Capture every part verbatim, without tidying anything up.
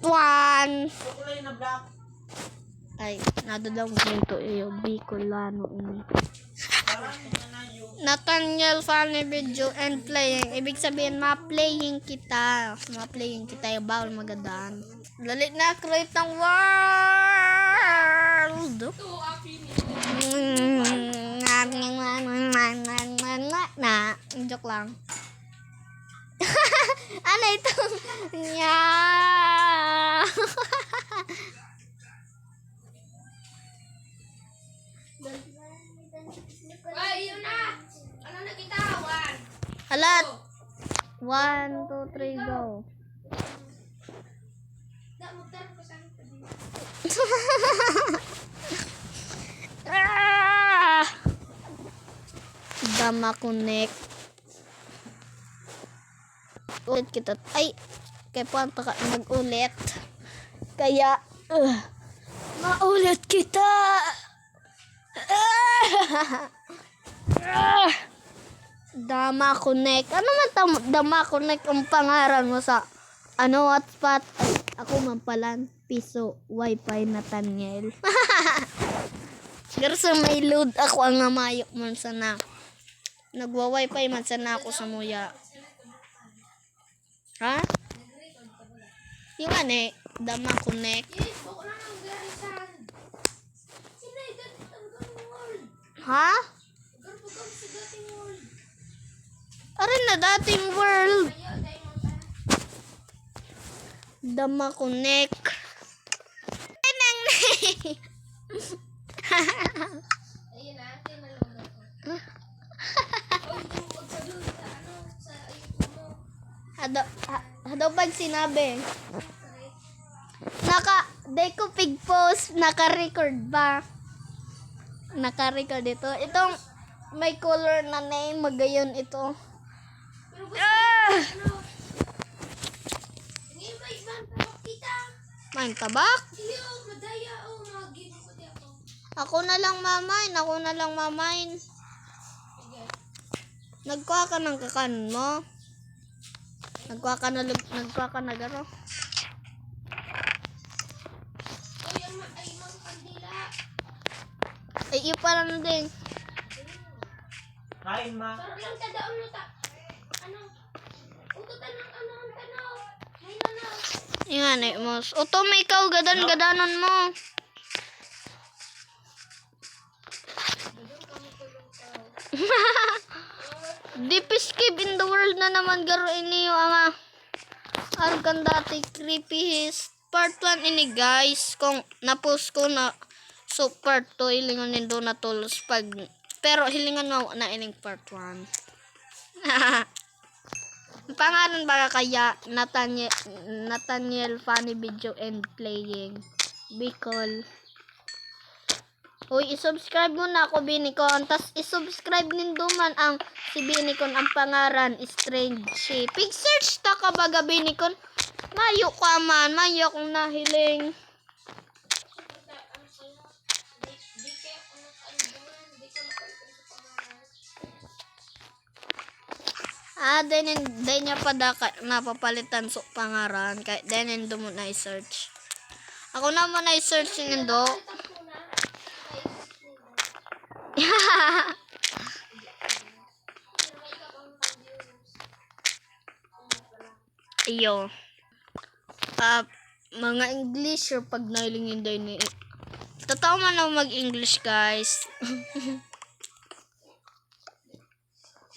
One. Chocolate na black. Ay, nadadawag nito iyo, Bicolano ini. Parang ano na yung Nathaniel Funny Video and Playing. Ibig sabihin, ma-playing kita. Ma-playing kita, yung bawal magadan. Dali na, create ng world. Na, joke lang. Ano ito? Nya. Ay, yun na. Ano na kita? One. Alat. One, two, three, go. Ah! Dama connect. Ulit kita. Ay, kay Panta ka nag-ulit. Kaya, uh, maulit kita. Ah! Ah! Dama Connect. Ano man tam Dama Connect ang pangaran mo sa ano, hotspot? Ay, ako man palan. Piso, wifi, Nathaniel. Garsa may load ako ang mayo man sana. Nagwa-wifi man sana ako sa muya. Ha? Yung ano eh, Dama Connect. Ha? Arin na dating world. Dama Connect. Ay, nang Hado, ha, hado pag sinabi. Naka, di ko pig-post, naka-record ba? Naka-record ito. Itong may color na name, magayon ito. Ah! May tabak? Ako na lang mamain, ako na lang mamain. Nagkuha ka ng kakanon mo? Nagkuha ka na, nagkuha ka na garo? Ay, iyo pa lang din. Kain, ma. Sarap lang sa daon mo ta. Ano? Uto, tanong, ano ang tanaw? May nanaw. Ingan eh, mos. Uto, may ikaw, gadan-gadanon mo. Deepest cave in the world na naman, garo ini yung anga. Argan dati, creepiest. Part one ini, guys. Kung na-post ko na, so part two, hilingon nindo na tolos pag, pero hilingan mo na ining part one. Ang pangalan ba kaya Nathaniel, Nathaniel Funny Video and Playing Bicol? Uy, i-subscribe mo na ako, Binicon. Tas i-subscribe nindo man ang si Binicon, ang pangaran, Strange Shape. Pig-search ta ka baga, Binicon. Mayo ka man, mayo akong nahiling. Ah, dai nin-, dai niya pa da ka, napapalitan so pangaran. Kaya dai nindo mo na i-search. Ako naman na i-search nindo. Iyo. Ah, mga English or pag nailing yung dai ni. Totoo man ako mag-English, guys.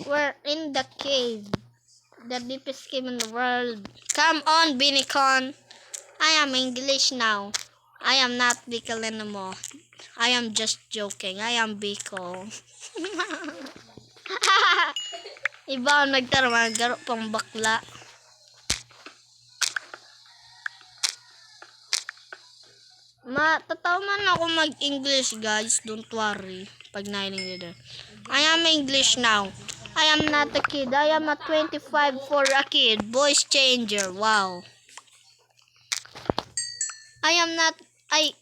We're in the cave. The deepest cave in the world. Come on, Binicon. I am English now. I am not Bicol anymore. I am just joking. I am Bicol. Iba ang nagtarama, garo pang bakla. Matataw man ako mag-English, guys. Don't worry. Pag nailing leader. I am English now. I am not a kid. I am a twenty-five for a kid. Voice changer. Wow. I am not, I,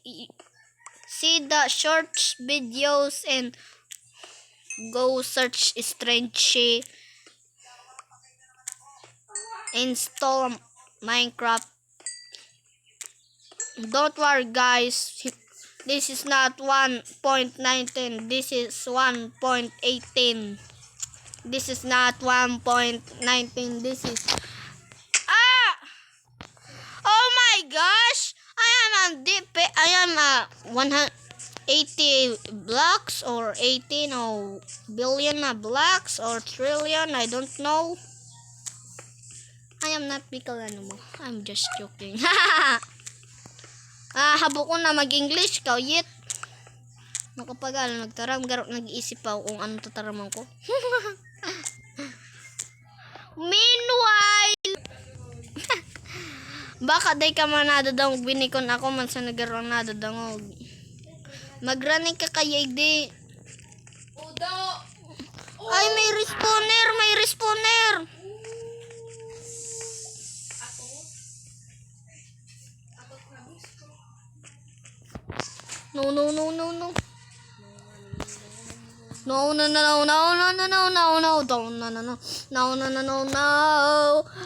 see the short videos and go search Strange Shape. Install Minecraft. Don't worry, guys. This is not one point nineteen. This is one point eighteen. This is not one point nineteen. This is, ah! Oh my gosh! I am a deep, I am a one hundred eighty blocks or eighteen or billion na blocks or trillion, I don't know. I am not Bicol anymore. I'm just joking. Ah, habo ko na mag-English, kauyit. Makapag-alam, nagtaram, garo nag-iisip pa ako kung anong tataraman ko. Meanwhile, baka day ka man nadadangog, binikon ako man sa nagaro ang nadadangog. Magrani ka kaya, igdi. Udo! Ay, may respawner! May respawner! No, no, no, no, no. No, no, no, no, no, no, no, no, no, no, no, no, no, no, no, no, no, no, no.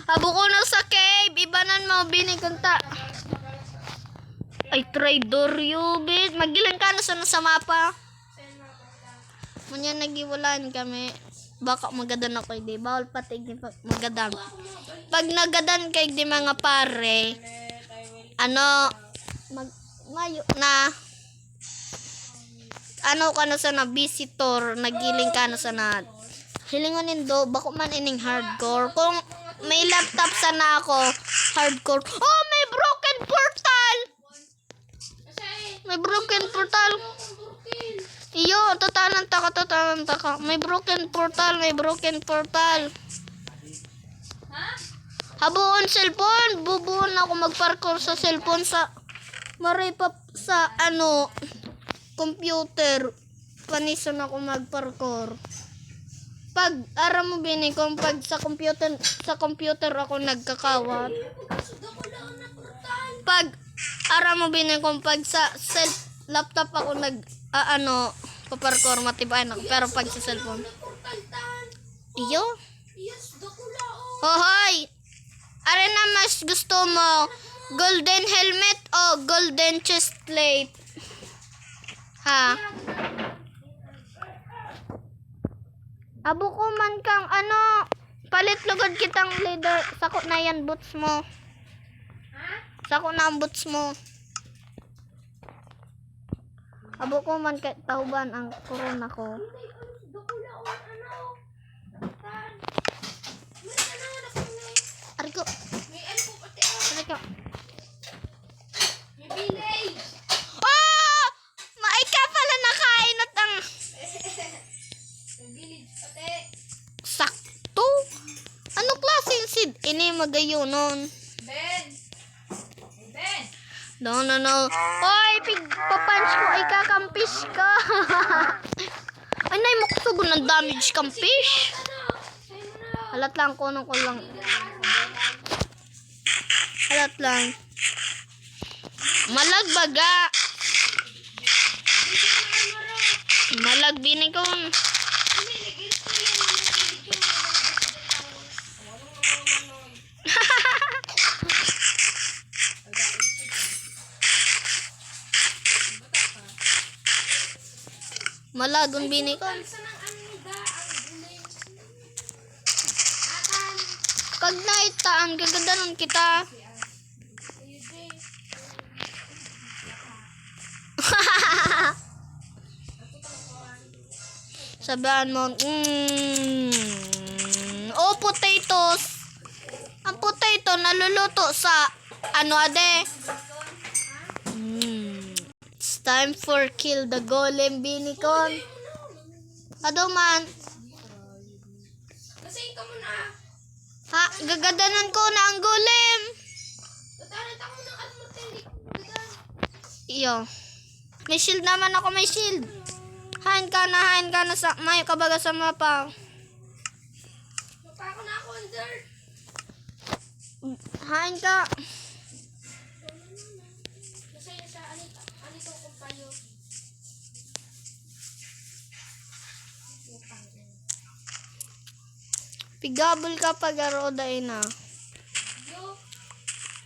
Habo ko na sa cave. Ibanan mo, bini kanta. Ay, traitor you, bitch. Magilan ka na sa, sa mapa. Ngunyan naghiwalayan kami. Baka magadan ako, di. Bawal pati di pa magadan. Pag nagadan kayo, di, mga pare, ano, mag, mayo na, ano ka na sana, visitor, nagiling ka na sana. Hilingon nindo, bako man ining hardcore. Kung may laptop sana ako, hardcore. Oh, may broken portal! May broken portal. Iyo, tatanan ta ka, tatanan ta ka. May broken portal, may broken portal. Haboon cellphone, bubuon ako mag-parkour sa cellphone sa, maray pa sa, ano, computer. Panison ako mag-parkour. Pag, aram mo, bini, kung pag sa computer, sa computer ako nagkakawat. Pag, aram mo, bini, kung pag sa cell, laptop ako nag, ah, ano, pa-parkour, matibay na. Pero pag sa cellphone, iyo. Hohoy! Are na mas gusto mo, golden helmet o golden chest plate? Ha? Abo ko man kang ano, palit lugod kitang leather. Sako na yan, boots mo. Sako na ang boots mo. Abo ko man kay tahuban ang korona ko. Ari ko. May ano po pati, ah. Ari ko. May village. Oh! Maay ka pala nakainot ang May village pati. Sakto. Ano klaseng seed? Ini magayonon. Ben. Ben. No, no, no. Oy, pig, papunch ko, ikakampish ka. Ay, nay, muksugon ng damage kampish. Halat lang, kunin ko lang. Halat lang. Malag baga. Malag binikon. Malagon binikon. Pag naitaan, gagadanon kita. Sabihan mo, mm, oh, potatoes. Ang potato naluluto sa, ano, ade? Mm. It's time for kill the golem, binikon. Ado man. Kasi ikaw mo na. Ha, gagadanan ko na ang golem. Gagadanan ako ng armor, hindi ko gagadan. Iyo. May shield naman ako, may shield. Hain ka na, hain ka na sa, mayo ka baga sa mapa. Mapa ako na ako, Under. Hain ka. Masaya sa anito, anito kong payo. Pigabol ka pag aro, dai na.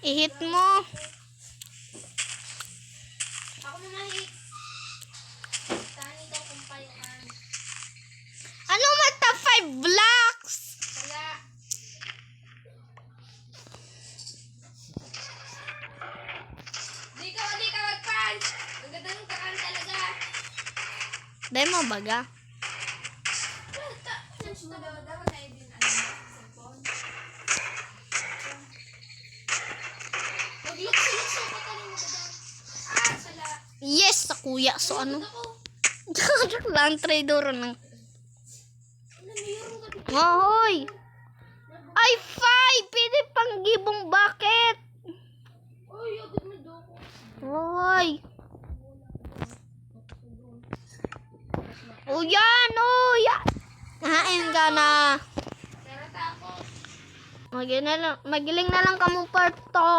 Ihit mo. Ano man ta five blocks? Di ka, di ka mag-punch. Ang ganda ng takan talaga. Dahil mo baga. Punch na ba? Dapat na din ano, cellphone. Maglukso-lukso pa tayo mo ba? Ah, sala. Yes, sa kuya. So ano? Ako. Joke lang, traidor na. Ano, mayroon ka dito? Mahoy! Ay, five! Pwede pang gibong bucket! Oy, agad na daw ako. Hoy! O yan, o yan! Hain ka na! Pero tapos, Mag-, na lang, magiling na lang kamo part two.